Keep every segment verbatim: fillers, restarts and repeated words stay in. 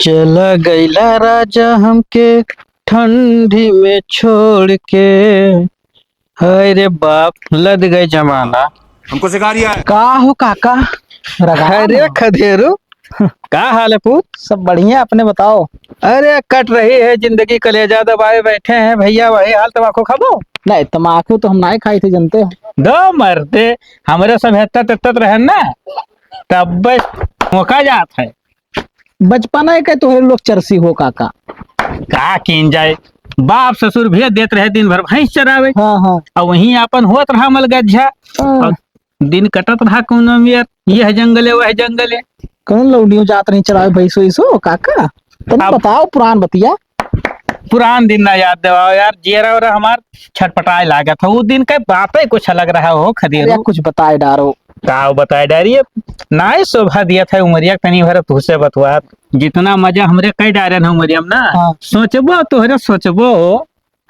चला गइला राजा हमके ठंडी में छोड़ के। हाय रे बाप, लद गए जमाना। हमको सिखा रिया है। का हो काका, रगा अरे ना। खदेरू, का हाल है पूत? सब बढ़िया, अपने बताओ। अरे कट रही है जिंदगी, कलेजा दबाए बैठे हैं भैया, वही हाल। तमाकू खाबो? नहीं, तमाकू तो हम नाहीं खाई थे, जनते हो। दो मरते, हमरे सब हेत्तत तेत्तत रहे ना, तब बस मौका जात है। बचपना है के तोहरे लोग चरसी हो काका। का कीन जाए, बाप ससुर भेज देत रहे दिन भर भैंस चरावे। हाँ, हाँ। और वहीं आपन होत रहा मलगज्जा। हाँ। और दिन कटत रहा कौनो मेर, यह जंगले, वह जंगले। कौन लौंडियो जात रही चरावे भैंसो ईसो काका? तनी अब बताओ पुरान बतिया। पुरान दिन ना याद देवाओ यार, जियरा और हमार छटपटाए लागत है। वो दिन के बातें कुछ अलग रहा हो खदेरू। अरे कुछ बताए डारो। का बताए डारी, नाई शोभा दिया था उमरिया, तनी भर तुझसे बतवा। जितना मजा हमरे कई डारे न उमरिया में ना, हाँ। सोचबो तोहरे सोचबो।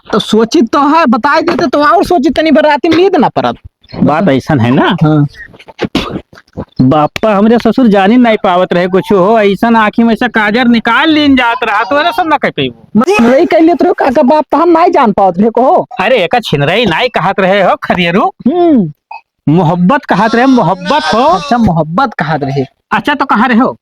तो सोची तो है, बताए देते तो और सोची, तनी भर राती नींद ना परत। बात ऐसन है ना। हाँ। बापा हमरे ससुर जानी नहीं पावत रहे कुछ हो, ऐसन आँखी में से काजर निकाल लीन जात रहा, तो ऐसा ना कह पेबो। नहीं कह लेत रहो काका, बाप तो हम नहीं जान पावत रहे को हो। अरे एका छिनरई नहीं कहत रहे हो खदेरू। हम्म। मोहब्बत कहत रहे, मोहब्बत हो। अच्छा मोहब्बत कहत रहे। अच्छा तो कहाँ रहे हो?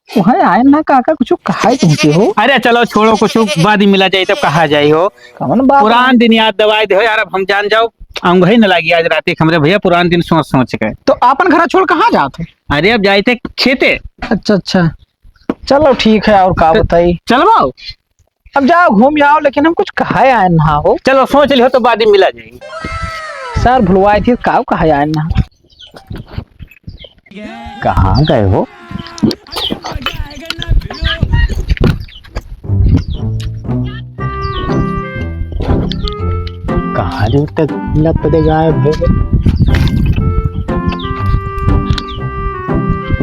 वही आए ना काका, कुछ कहा ही तुमसे हो। अरे चलो छोड़ो, कुछ बाद में मिला जाए तब कहा जाए हो। कौन बात पुरान है? दिन याद दवाई दे हो यार, अब हम जान जाओ, अंगही न लागी आज राती के हमरे भैया, पुरान दिन सोच सोच के। तो आपन घर छोड़ कहाँ जात हो? अरे अब जाए थे खेते। अच्छा अच्छा, चलो ठीक है, और का बताई? चलबो? अब जाओ घूम आओ, लेकिन हम कुछ कहा आए ना हो। चलो सोच लियो तो बाद में मिला जाएगी। सर भुलवाए थे, काव कहा आए ना। कहाँ गए हो? कहाँ दूर तक लपट गायब हो गए?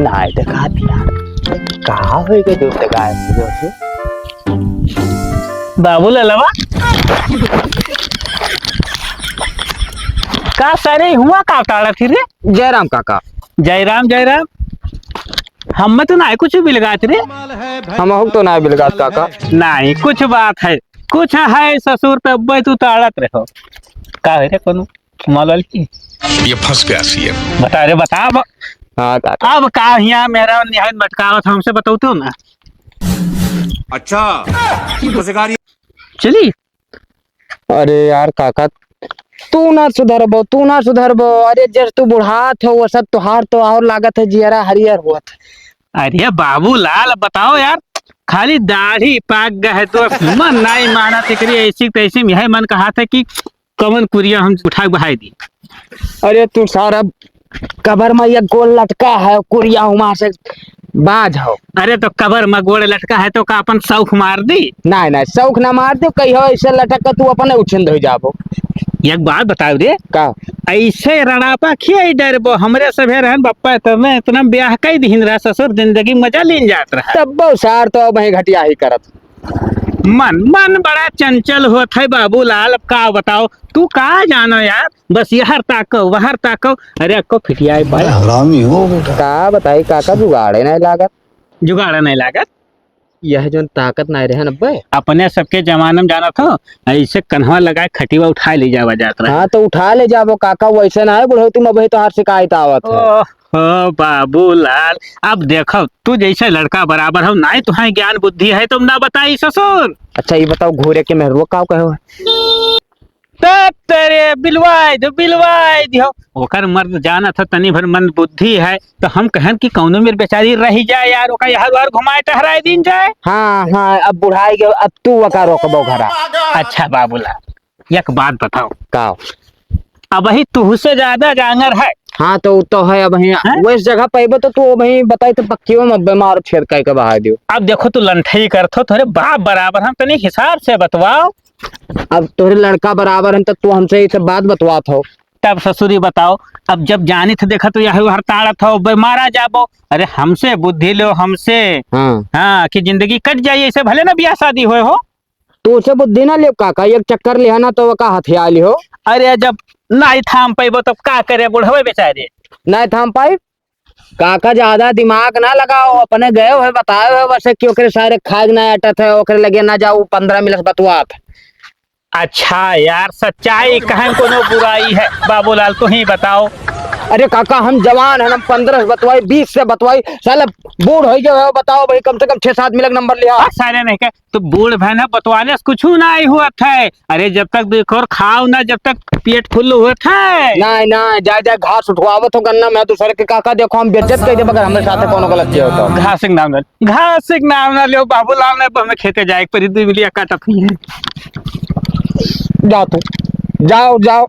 नाय देखात यार, कहाँ हो गए दूर तक गायब हो गए? बाबू ललवा, का सारे हुआ का ताड़ा थी रे? जयराम काका। जयराम, जयराम। हमें तो ना कुछ बिलगात रे। हमहू तो ना बिलगात काका। नहीं, कुछ बात है, कुछ है ससुर, तब तू ताड़त रहो। का है रे कोनो मालूम की? ये फंस गया सीएम। बता रे, बता अब। हाँ काका। अब का हिया मेरा निहायत मटकावत हमसे बताओ तो ना। अच्छा, तो शिकारी। चली। अरे यार काका, तू ना सुधरबो, तू ना सुधरबो। अरे जस तू बुढ़ात हो, वो सब तोहार तो और लागत है जियरा हरियर होत। अरे बाबूलाल, बताओ यार, खाली दाढ़ी पाक गए है तो मन नहीं माना तेकरी ऐसी तैसी में है। मन कहा था कि कवन कुरिया हम उठा के बहाई दी। अरे तू सारा कबर में एक गोल लटका है, कुरिया हुमा से बाज हो। अरे तो कबर में गोड़ लटका है तो का अपन शौक मार दी? नहीं, नहीं, शौक ना मार दे, कही हो ऐसे लटक के तू अपने उछिंद हो जाबो। एक बात बताओ रे। का? ऐसे रड़ापा खियाई डरबो, हमरे सभे रहन बप्पा, तब मैं इतना ब्याह कई दिहिन रहा, ससुर जिंदगी मजा लीन जात रहा। तब बहु सार तो वही घटिया ही करत। मन, मन बड़ा चंचल होत है बाबूलाल, अब का बताओ, तू का जानो यार, बस यहर ताको, वहर ताको। अरे अक्को फिटियाई पाए। बड़ा हरामी हो बेटा। का बताई काका, जुगाड़े नहीं लागत। जुगाड़े नहीं लागत? यह जोन ताकत नहीं रहे न बे। अपने सबके जमाने में जानत हो, ऐसे कन्हवा लगाए खटिया उठाए ले जावा जात रहे। हाँ, तो उठा ले जाबो काका, वैसे ना है बुढ़ौती में वही तोहार शिकायत आवत है। ओह, हो बाबूलाल, अब देखो, तू जैसे लड़का बराबर हो, नाई तुहाई ज्ञान बुद्धि है, तुम ना बताई ससुर। अच्छा, ये बताओ, घोरे के मेहरुआ का कहो है? तब तेरे बिलवाई दो, बिलवाई दियो। ओकर मर्द जानत हो, तनी भर मंद बुद्धि है, तो हम कहन कि कौनो मेर बेचारी रह जाए यार, ओका यहाँ द्वार घुमाए टहराए दिन जाए। हाँ, हाँ, अब बुढ़ाई के, अब तू ओका रोकबो घरा। अच्छा बाबूलाल, एक बात बताओ। का? अब ही तुहसे ज्यादा जांगर है। हाँ, तो उ तो है, अब ही हैं? वैस जगह पैबो तो तू वही बताई तो पक्कियों में बीमार छेद कई के बहाय दियो। अब देखो, तू लंठई करत हो, तोहरे बाप बराबर हम, तनी हिसाब से बतवाओ। अब तोहरे लड़का बराबर हम, तो तू हमसे ये सब बात बतवात हो। तब ससुरी बताओ, अब जब जानी थे देखा तो यही हर ताड़त हो, बे मारा जाबो। अरे हमसे बुद्धि लो, हमसे। हाँ। हाँ, कि जिंदगी कट जाई ऐसे, भले ना ब्याह शादी होए हो। तू उसे बुद्धि ना लेव काका, एक चक्कर लिहा ना तो ओका हथिया लिहो। अरे जब नाई थाम पइबो तब का करे बुढ़वे बेचारे? नाई थाम पाई? काका, ज्यादा दिमाग ना लगाओ, अपने गए हुए बताए हुए, वैसे क्यों करे सारे खाए ना अटत है, ओकरे लगे ना जाओ, पन्द्रह मिनट बतवात। अच्छा यार, सच्चाई कहें कोनो बुराई है? बाबूलाल, तू ही बताओ। अरे काका, हम जवान हैं, हम पन्द्रह से बतवाई, बीस से बतवाई, साला बूढ़ हो गए हो, बताओ भाई, कम से कम छह सात मिनट नंबर लिया। आ, सारे नहीं कहे, तो बूढ़ भैन है, बतवाने से कुछ ना ही हुआ था। अरे, जब तक देखो और खाओ ना, जब तक पेट फुल होत है। नाहीं, नाहीं, जाए, जाए घास उठवावत हो गन्ना में, दूसरे के काका, देखो हम बेइज्जत कर देब अगर हमरे साथे कोनो गलती हो तो। घास के नाम ना, घास के नाम ना लियो बाबूलाल, नहीं तो हमें खेते जाए के परी, दुई बिलिया काटत ही है। जा तू, जाओ, जाओ।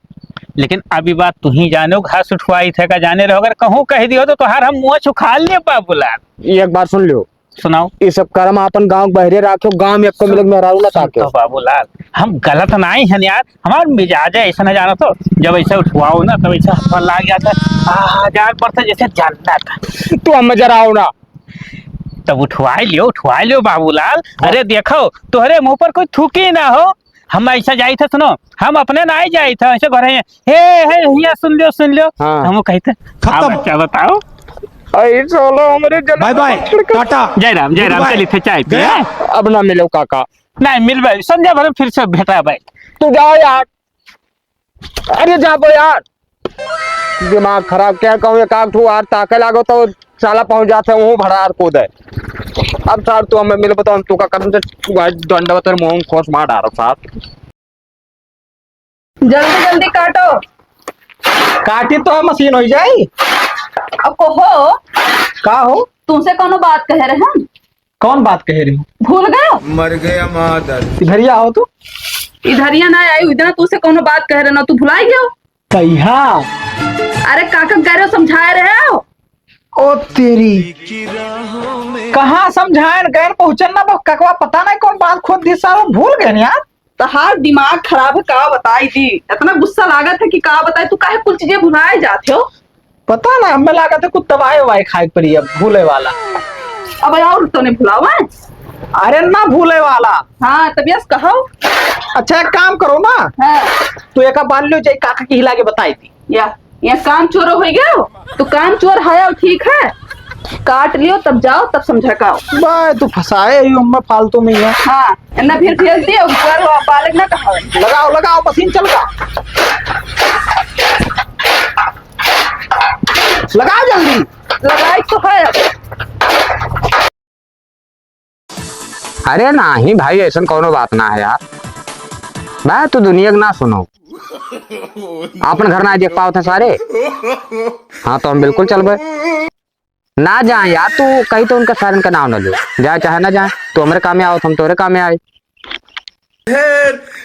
लेकिन अभी बात तू ही जानो, घास उठवाई थे का जाने रहो, अगर कहूँ कह दियो तो तोहार हम मुँह उखाड़ लिए बाबूलाल। एक बात सुन लियो, सुनाओ। ई सब करम आपन गाँव के बहरे राख्यो, गाँव में एको मिनट मेहरारू ना ताक्यो। तो बाबूलाल, हम गलत नाहीं हन यार, हमार मिजाज है ऐसा ना जाना तो, जब ऐसा उठवाओ ना तब ऐसा हथवा लाग जाता है, आ, हजार परसेंट जैसे जन्नत। तू हमें जराओ ना। तब उठवाई लियो, उठवाई लियो बाबूलाल। हाँ। अरे देखो, तोहरे मुँह पर कोई थूकी ना हो, हम ऐसा जाइत है, सुनो, हम अपने नाहीं जाइत है, ऐसे घर है, हे, हे, हिया सुन लियो, सुन लियो। हाँ। हम कहित है, खत्म। अब अच्छा बताओ। आई साला हमरे जन्म बाय बाय, का छिड़का। टाटा। जय राम, जय राम, गुड बाय। चलित है चाय पिए। गया। अब ना मिलो काका। नाहीं मिलबे, संझा भरे फिर से भेटा भाई। तू जाओ यार। अरे जाबो यार, दिमाग खराब, क्या कहूँ, एक आध ठो आर ताके लागो तो साला पहुँच जाते हैं, वहूँ भड़ार कूदे। अब सार तू हमें मिलबो तो हम तू का कसम से तू आज डंडा तेरे मुँह में खोस मार डारो सार। जल्दी जल्दी काटो। काटी तो मशीन हो जाई। अब कहो। का हो? तुमसे कौनो बात कहे रहे हम। कौन बात कहे रही? भूल गयो? मर गया मादर। इधरिया आओ तू। इधरिया ना आई, इधर तू से कौनो बात कहे रहे ना, तू भुलाई गयो? कहिया? अरे काका कह रहे हो, समझाए रहे हो। ओ तेरी, कहाँ समझाएन, गैन पहुँचन ना, बस ककवा पता नहीं कौन बात खोद दी सारो, भूल गए यार। तहार दिमाग खराब है, का बताई दी, इतना गुस्सा लागत है कि का बताई, तू काहे कुल चीजें भुलाए जात हो? पता ना, हमें लागत है कुछ दवाई ववाई खाए के पड़ी अब भूले वाला। अब और तो नहीं भुलावा है? अरे ना भूले वाला। हाँ, तब यस कहो। अच्छा, एक काम करो ना। हाँ। तू एक बार लो, जाई काका की हिला के बताई दी। या, या काम चोर हो गयो? तो काम चोर है और ठीक है, काट लियो, तब जाओ, तब समझा का। बा, तू फंसाए ही हमें फालतू में ही है। हाँ, इतना फिर भेज दियो, ऊपर वो बालक ना कहा। लगाओ, लगाओ, मशीन चल का। लगाओ जल्दी। लगाई तो है। अरे नाही भाई, ऐसन कौनो बात ना है यार। भाई, तू दुनिया के ना सुनो, आपन घर ना देख पावत है सारे। हाँ, तो हम बिल्कुल चलबे। ना जाए यार, तू कही तो उनका सारन का नाव ना लो, जाए चाहे ना जाए, तू हमरे कामे आओ, हम तोरे कामे आए।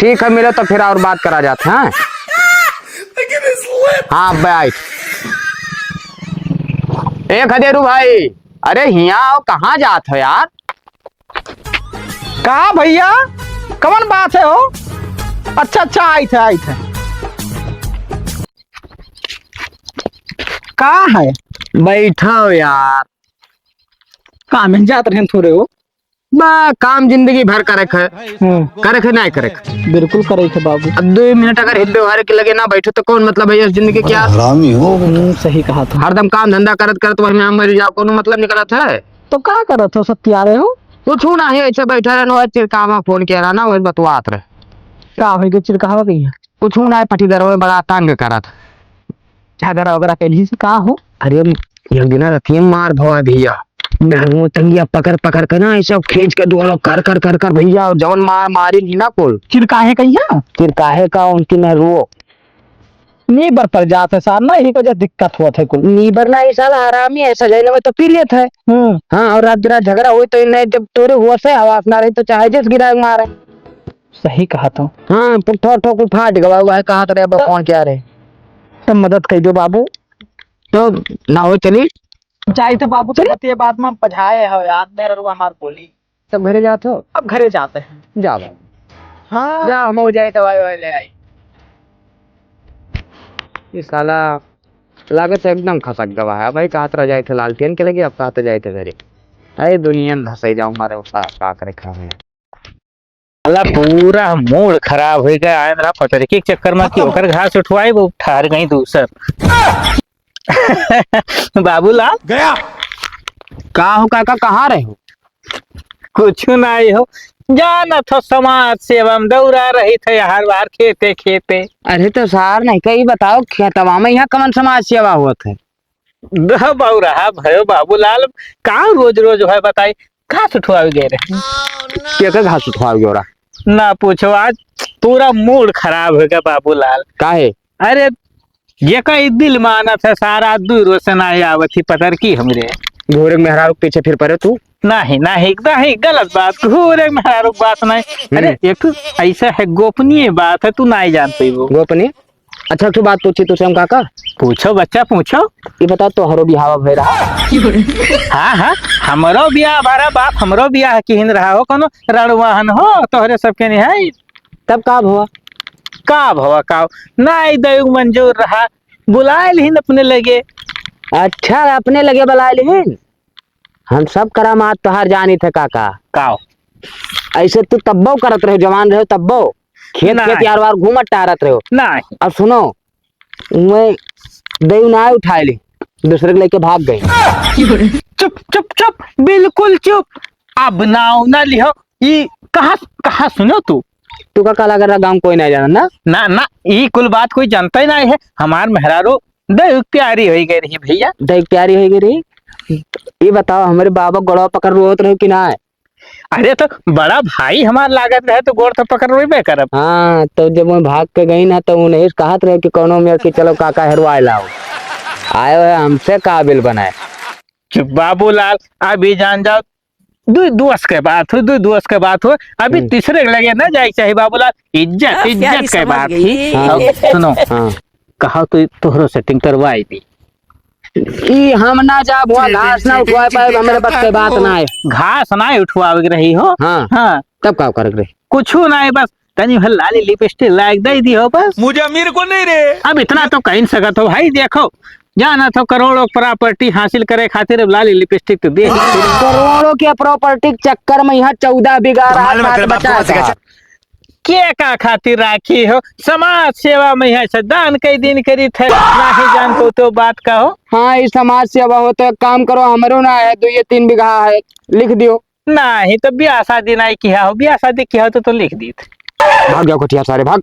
ठीक है, मिलो तो फिर और बात करा जात है, हाँ? हाँ, बैठ। ए खदेरू भाई, अरे हियाँ आओ, कहाँ जात हो यार? का भैया, कवन बात है हो? अच्छा, अच्छा, आइत है, आइत है। का है? बैठा हो यार। काम में जात रहन थोड़े हो। बा, काम जिंदगी भर करे खे। हम्म। करे खे, नहीं करे खे। बिल्कुल करे खे बाबू। अब दो मिनट अगर हित व्यवहार के लगे ना बैठो तो कौन मतलब है इस जिंदगी के यार? हरामी हो। हम्म, सही कहा था। हरदम काम धंधा करत करत वही में मर जाओ, कोनो मतलब निकलत है? तो का करत हो, सत्यारे हो? कुछ ना है, ऐसे बैठा रहन, वही चिरकावा फोन किया रहा ना, वही बतवात रहे। का हो गया चिरकावा कहिया? कुछ ना है, पटीदार में बड़ा तंग करत। झगड़ा वगैरह कैली से का हो? अरे, एक दिन रतिया मार भवा भैया, मेहरुओ टंगिया पकड़ पकड़ के ना, ऐसे खींच के दोनों कर कर कर कर भैया, और जवन मार मारी ली ना कुल। चिरकाहे कहिया? चिरकाहे का उनकी मेहरुओ। नीबर पर जात है सार ना, यही वजह दिक्कत होत है कुल। नीबर ना, ये साला हरामी है, सजैन में तो पी लेत है। हम्म। हाँ, और रात रात झगड़ा हुई तो इन्हें जब तोरे हुआ से आवाज ना रही तो चाहे जिस गिरा मारे। सही कहा तो। हाँ, तो ठो ठो कुल फाट गवा हुआ है, कहा तो रे अब कौन क्या रे। तो मदद कर दो बाबू। तो ना हो चली। जाई तो बाबू, तो ये बात में पझाए हो यार, मेरा रुआ हमार बोली। सब घरे जात हो? अब घरे जाते हैं। जा बाबू। हाँ। जा, हम हो जाए तो भाई, भाई ले आई। ये साला लागत है एकदम खसक गवा है। भाई, कहा तो जाए थे लालटेन के लगे, अब कहा तो जाए थे घरे। अरे दुनिया में धसाई जाऊँ मारे, वो साला का करे खावे। साला पूरा मूड खराब होइ गया, आयन रहा पटरकी के चक्कर में कि ओकर घास उठवाई, वो ठहर गई दूसर। बाबूलाल। गया। का हो काका, कहाँ रहे हो? कुछ नाहीं हो, जानत हो समाज सेवा में दौरा रही थे हर बार खेते खेते। अरे तो सार नहीं कही बताओ, खेतवा में यहाँ कवन समाज सेवा होत है? दह बौराहा भयो बाबूलाल, का रोज रोज है बताई, घास उठवावे गए रहे। के के घास उठवावे गए रहा? ना पूछो, आज पूरा मूड खराब हो गया बाबूलाल। काहे? अरे, ये का ई दिल मानत है, सारा दुई रोज से ना आवत ही पतर की हमरे। घूरे मेहरारू के पीछे फिर पड़े तू। नहीं, नहीं, नहीं, गलत बात, घूरे मेहरारू के बात नहीं। अरे, हम्म। एक ठो ऐसा है गोपनीय बात है, तू नहीं जान पइबो। गोपनीय? अच्छा, एक ठो बात पूछी तुझसे हम काका। पूछो बच्चा, पूछो। ये बताओ, तोहरो बिहावा भय रहा? हाँ, हाँ, हमरो बियाह भरा बाप, हमरो बियाह किहिन रहा हो, कोनो रणवाहन हो, तोहरे सबके निहाई। तब का भवा? का भवा, का? ना आई दयुग मंजूर रहा, बुलाए लिहिन अपने लगे। अच्छा, अपने लगे बुलाए लिहिन? हम सब करामात तोहार जानी थे काका। का? ऐसे तू तब्बो करत रहे, जवान रहे तब्बो। खेत, खेत नहीं। यार वार घूमत टहरत रहे हो। नहीं। अब सुनो, मैं दई ना उठाए ली, दूसरे के लेके भाग गई। चुप, चुप, चुप, बिल्कुल चुप। अब नाव ना लिहो। ई कहाँ, कहाँ सुनो तू? तू का काला कर रहा, गाँव कोई नहीं जाना ना? ना, ना, ई कुल बात कोई जानता ही नहीं है। हमार मेहरारू दई प्यारी हो गई रही भैया। दई प्यारी हो गई रही। ये बताओ, हमारे बाबा गोड़वा पकड़ रोत रहे कि ना? अरे, तो बड़ा भाई हमार लागत रहे, तो गोड़ तो पकड़ रोइबे करब। हाँ, तो जब मैं भाग के गई ना, तो उन्हें कहत रहे कि कौनो मेर कि चलो काका हेरवाए लाओ। आए हुए हमसे काबिल बनाए। चुप बाबूलाल, अभी जान जाओ, दुई दोस्त के बात हो, दुई दोस्त के बात हो, अभी हम्म। तीसरे के लगे ना जाए चाहे बाबूलाल, इज्जत, हाँ, इज्जत प्यारी के समझ बात गई। ही। हाँ। अब सुनो, हाँ। कहा तो तोहरो सेटिंग करवाई दी। ई हम ना जाब, हुआ घास ना उठवा पाए, हमरे बस के बात ना है। घास ना उठवावे के रही हो। हाँ। हाँ। तब का करे के रही? कुछ ना है, बस तनी भर लाली लिपस्टिक लाग दे दी हो बस। मुझे अमीर को नहीं रे। अब इतना तो कहीं सकत हो भाई, देखो, जाना तो करोड़ों प्रॉपर्टी हासिल करे खातिर अब लाली लिपस्टिक तो दे। करोड़ों के प्रॉपर्टी के चक्कर में यहाँ चौदह बीघा रहा, सात बचा था। के का खातिर राखी हो? समाज सेवा में है से दान कई दिन करी थे, नाही जान को तो बात का हो। हाँ, ई समाज सेवा हो तो एक काम करो, हमरो ना है, दो ये तीन बीघा है, लिख दियो। नाही तो ब्याह शादी नाही किया हो, ब्याह शादी किया हो तो, तो लिख दी थे। भाग जाओ कटिया सारे, भाग।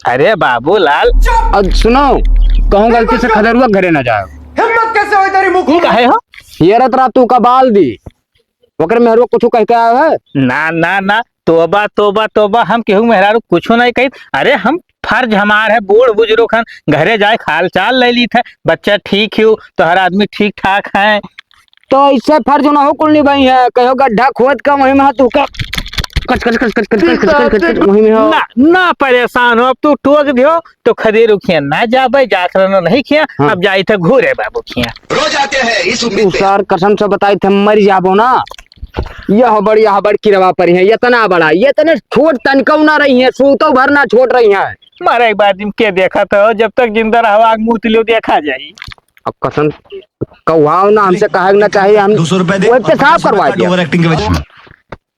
अरे बाबूलाल। और सुनो, कहूँ गलती से खदेरुआ घरे ना जाओ। हिम्मत कैसे हुई तेरी मुंह? काहे हो? ये रत रात तू का बाल दी, ओकर मेहरुआ कुछ कह के आया है? ना, ना, ना, तोबा, तोबा, तोबा, हम केहू मेहरारू कुछो नहीं कही। अरे, हम फर्ज हमार है, बूढ़ बुजुर्ग हन, घरे जाए के हाल चाल ले लीत है, बच्चा ठीक ही हो, तोहर आदमी ठीक ठाक है। तो ऐसे फर्ज ना हो कुल निभाई है, कहो गड्ढा खोद का वहीं में हाथ उका कच, कच, कच, वहीं में हो। ना, ना परेशान हो, अब तू टोक दियो, तो खदेरू खिया ना जाबे, जात रहनो नहीं खिया, हाँ। अब जाई थे घूरे बाबू खिया। रोज आते हैं इस उम्मीद उ पे। सार कसम से बताई थे, मर जाबो ना। यह बड़, यह बड़ किरवा परी है, इतना बड़ा, ये इतने छोट तनकौ ना रही है, सूतो भर ना छोट रही है। मारे एक बार जिम के देखा तो, जब तक जिंदा रहवा, आग मुँह तिलियो देखा जाई। अब कसम कौहाओ ना, हमसे कहे ना चाहिए, हम दो सौ रुपए दे, वही पेशाब करवा दिया। ओवर एक्टिंग के वजह से।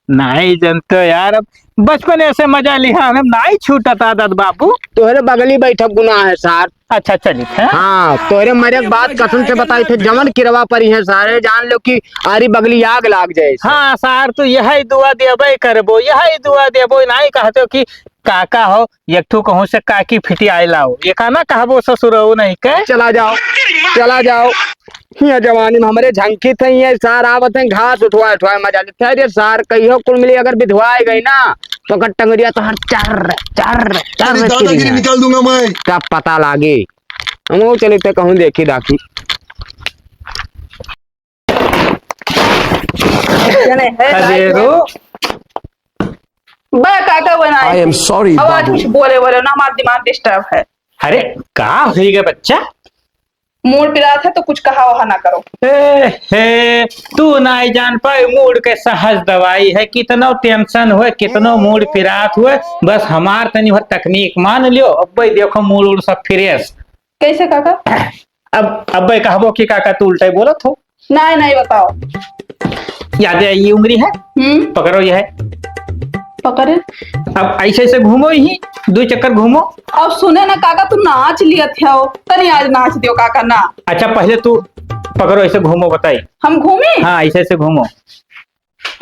नाहीं जनतो यार, अब बचपने से मजा लिहा, हम नाहीं छूटत आदत बाबू। तोहरे बगली बैठब गुनाह है सार। अच्छा, चलित है। हाँ, तोहरे मरे के बाद कसम से बताई थे, जवन किरवा परी है सारे, जान लो कि आरी बगली आग लाग जाए। हाँ सार, तू यही दुआ देबे करबो, यही दुआ देबो, नाहीं कहतो कि काका हो, एक ठो कहूँ से काकी फिटियाए लाओ, ये का ना कहबो ससुरऊ नहीं के। चला जाओ, चला जाओ। हियाँ जवानी में हमरे झंकी थे, ये सार आवत हैं, घास उठवाए, उठवाए मजा लेते हैं। अरे सार, कहियो कुल मिली अगर बिधवाए गई ना, तो ओकर टंगरिया तो हर चर, चर, चर तेरी दादागिरी निकाल दूंगा मैं। तब पता लागी। हम वो चले थे कहूँ देखी दाखी। जने है खदेरो। बा काका बनाए। I am sorry, अब आज बाबू। कुछ बोले बोले ना, हमारा दिमाग डिस्टर्ब है। अरे, का होई गए बच्चा? मूड पिरात है तो कुछ कहा वहा ना करो। ए, हे, तू नाहीं जान पाए, मूड के सहज दवाई है। कितनो टेंशन होए, कितनो मूड पिरात होए, बस हमार तनी भर तकनीक मान लियो, अब भाई देखो मूड उड़ सब फ्रेश। कैसे काका? अब, अब भाई कहबो कि काका तू उल्टा ही बोलत हो। नाहीं, नाहीं, बताओ। याद है, ये उंगली है? हम्म। पकड़ो, ये है। पकड़े। अब ऐसे ऐसे घूमो ही, दो चक्कर घूमो। अब सुने ना काका, तू नाच लियत हो, तनी आज नाच दियो काका ना। अच्छा, पहले तू पकड़ो, ऐसे घूमो, बताई। हम घूमी? हाँ, ऐसे ऐसे घूमो।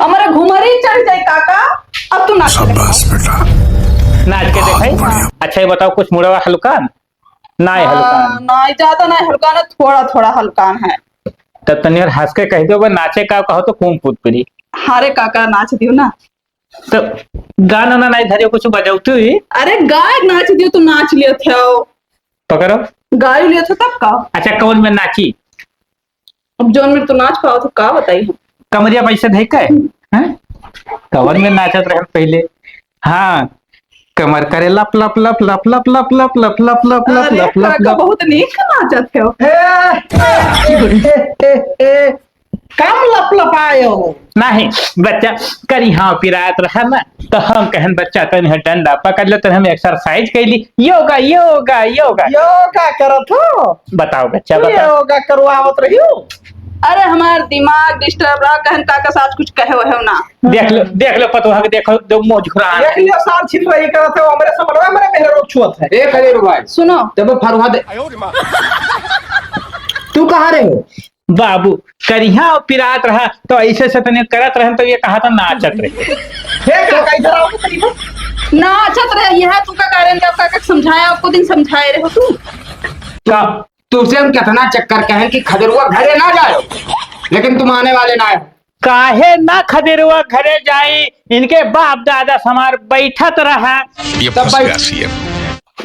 हमारे घुमरी चढ़ जाए काका, अब तू नाच ले। शाबाश बेटा। नाच के बहुत देखाई। बढ़िया। अच्छा, ये बताओ, कुछ मुड़वा हल्का? ना है हल्का। हाँ, ना, ज्यादा ना हल्का ना, थोड़ा थोड़ा हल्का है। तब तनी और हंस के कह दो, "बे, नाचे का कहो तो कूम कूद पड़ी।" हाँ रे काका, नाच दियो ना। तो गाना ना नहीं धरियो, कुछ बजाओ तू ही। अरे गाय नाच दियो, तू नाच लियो थे। पकड़ो। गाय लियो थे तब का? अच्छा, कौन में नाची? अब जौन में तू नाच पाओ तो का बताई हम? कमरिया पैसे धइ के, हैं? कमर में नाचत रहे पहले। हाँ, कमर करे लप लप लप लप लप लप लप लप लप लप लप लप अरे लप लप काका, लप। बहुत नीक नाचत हो। ए, ए, ए, ए, ए, कम लप लपायो। नहीं, बच्चा, करिहा पिरात रहा ना, तो हम कहन, "बच्चा, तनी डंडा पकड़ ले," तो हम एक्सरसाइज कैली, योगा, योगा, योगा। योगा करत हो? बताओ बच्चा, तू बताओ। योगा करवावत रहियो? अरे, हमार दिमाग डिस्टर्ब रहा, कहन काका साथ कुछ कहे वहे ना। देख लो, देख लो, पतोह के देखो, दो मुंह झुरान। देख लियो, सार छिन रही करत है, हमरे समझ में, हमरे मेहरे रोग छुअत है। ए, खदेरू भाई। सुनो। तब फरुआ दे। तू कहाँ रहे हो? बाबू, करिहा पिरात रहा, तो ऐसे से तने करत रहन, तो ये कहा था नाचत रहे। हे काका, इधर आओ तो सही हो। नाचत रहे, यह तू का कारण का, का, का समझाया, आपको दिन समझाए रहे हो तू। का? तुमसे हम कितना चक्कर कहें कि खदेरुआ घरे ना जाओ, लेकिन तुम आने वाले ना हो। काहे ना खदेरुआ घरे जाई? इनके बाप दादा हमार बैठत रहा। ये तब फंस बैठ गया सीएम।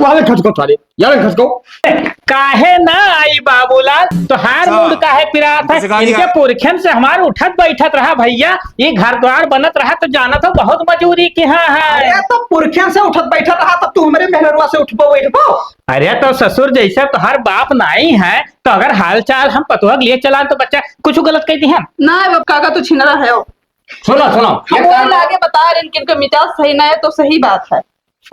वाले खचको साले, यार खचको। काहे ना आई बाबूलाल? तोहार हाँ। मूड काहे पिरात है? जैसे कहा इनके गया। पुरखन से हमार उठत बैठत रहा भैया, ये घर द्वार बनत रहा तो जानत हो बहुत मजूरी किहा है। अरे तो पुरखन से उठत बैठत रहा, तब तू हमरे मेहररुआ से उठबो बैठबो? अरे तो ससुर, जैसे तोहार बाप नाई है, तो अगर हाल चाल हम पतोह के लिए चलान तो बच्चा कुछ गलत कह दिहन? ना बाप, काका तू छिनरा है हो। सुनो, सुनो, हम ये वो काम लागे बता रहे हैं कि इनका मिजाज सही ना है, तो सही बात है।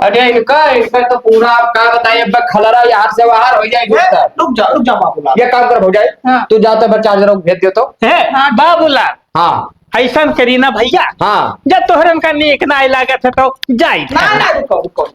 अरे इनका, इनका तो पूरा, आप का बताइए, अब खलरा यहाँ से बाहर हो जाए ए, गुस्सा। रुक जा, रुक जा बाबूलाल। ये काम कर भौजाई, हाँ। तू जा तो बस चार्जर को भेज दे तो। हे, हाँ। बाबूलाल। हाँ। ऐसन करी ना भैया। हाँ। जब तोहरन का नीक नाई लागत है तो जाई। ना, ना, रुको, रुको।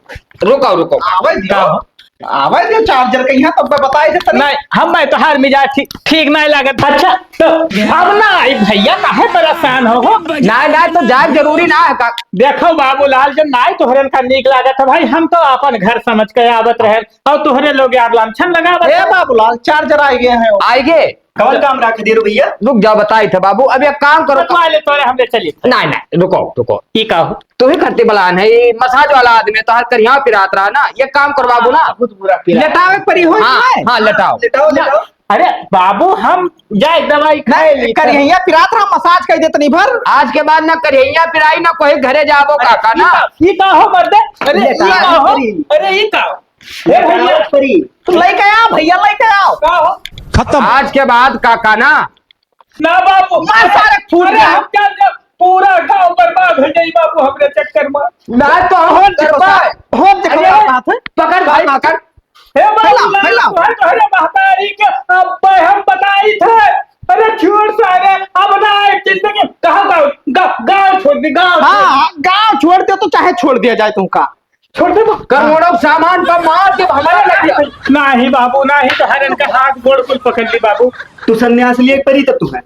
रुको, रुको। आवे दियो। का हो? आवे दियो चार्जर के यहाँ, तब बताए थे तनी। नहीं, हम मैं तोहार मिजाज ठीक, ठीक नहीं लागत। अच्छा, तो अब ना आई भैया, काहे परेशान हो, हो? ना, ना, तो जाए जरूरी ना है का? देखो बाबूलाल, जब नाई तोहरन का नीक लागत है भाई, हम तो अपन घर समझ के आवत रहे, और तोहरे लोग यार लांछन लगावत ए है। बाबूलाल, चार्जर आए गए हैं। आए गए? कौन काम रख दिए रे भैया? रुक जाओ, बताई थे बाबू। अब एक काम करो। बतवा ले तोरे, हमरे चली। नहीं, नहीं, रुको, रुको। ई का हो? तू ही खत्ती बलान है, ये मसाज वाला आदमी है, तोहार करिहा पिरात रहा ना, ये काम करो बाबू ना। बहुत बुरा पिरात। लेटावे परी हो हाँ, इसमें? हाँ, लेटाओ। लेटाओ, ना, लेटाओ। अरे बाबू, हम जाए दवाई खाए नहीं, ली। करिहैया पिरात रहा, मसाज कर दे तनी भर। आज के बाद ना करिहैया पिराई, ना कोई घरे जाबो अरे, काका ई ना। का, ई का हो मर्दे? अरे, ई लेटावे का हो? परी। अरे, ई का हो? हे भैया, परी। तू लेके आओ भैया, लेके आओ। का हो? खत्म। आज के बाद काका ना। ना बाबू। मार सारे फूट अरे, गया। हम क्या, क्या, पूरा गांव बर्बाद हो जाई बाबू हमरे चक्कर में। ना तो हम होम देखो करबा। साहब, होम देखो अरे, का बात है। पकड़ भाई, पकड़। हे बाबू, फैलाओ, ना, फैलाओ। तुम्हारे, तुम्हारे महतारी के अब हम बताई थे। अरे, छोड़ सारे, अब ना आए जिंदगी। कहाँ गाँव, गा-, गाँव छोड़ दी, गाँव छोड़ दी। हाँ, गाँव छोड़ दे तो चाहे छोड़ दिया जाए तुमका। छोड़ दे तो। करोड़ों सामान पर मार के हमारे लग गया। नाही बाबू, नाही, तो हरन का हाथ गोड़ कुल पकड़ ली बाबू। तू संन्यास लिए परी तो तू है।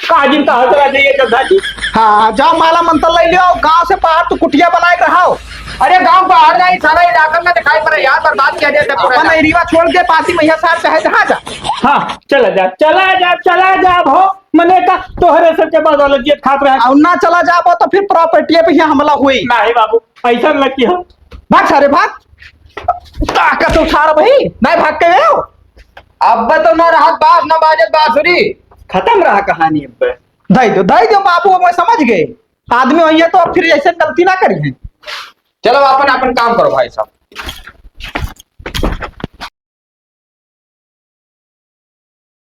काजिन का हौसला चाहिए चौधा जी। हाँ, जाओ माला मंत्र ले लियो, गांव से बाहर तू कुटिया बनाए के रहो। अरे गांव बाहर नहीं, सारा इलाका में दिखाई पड़े यार, बर्बाद किया जाए अपन पूरा। एरिया छोड़ के पासी मैया साहब चाहे जहाँ जा। हाँ, चला जा, चला जा, चला जा हो। मने का तोहरे सबके बदौलत जियत खात रहे। और ना चला जाबो तो फिर प्रॉपर्टी पे यहाँ हमला हुई। नाही बाबू, ऐसा न किहो। भाग सारे भाग। ताकत उठा रहा भाई, नहीं भाग के गए हो। अब तो ना रहत बांस, ना बाजत बांसुरी। खत्म रहा कहानी अब। दे दो, दे दो बाबू, अब मैं समझ गए। आदमी होइए तो अब फिर ऐसे गलती ना करिए। चलो अपन, अपन काम करो भाई साहब।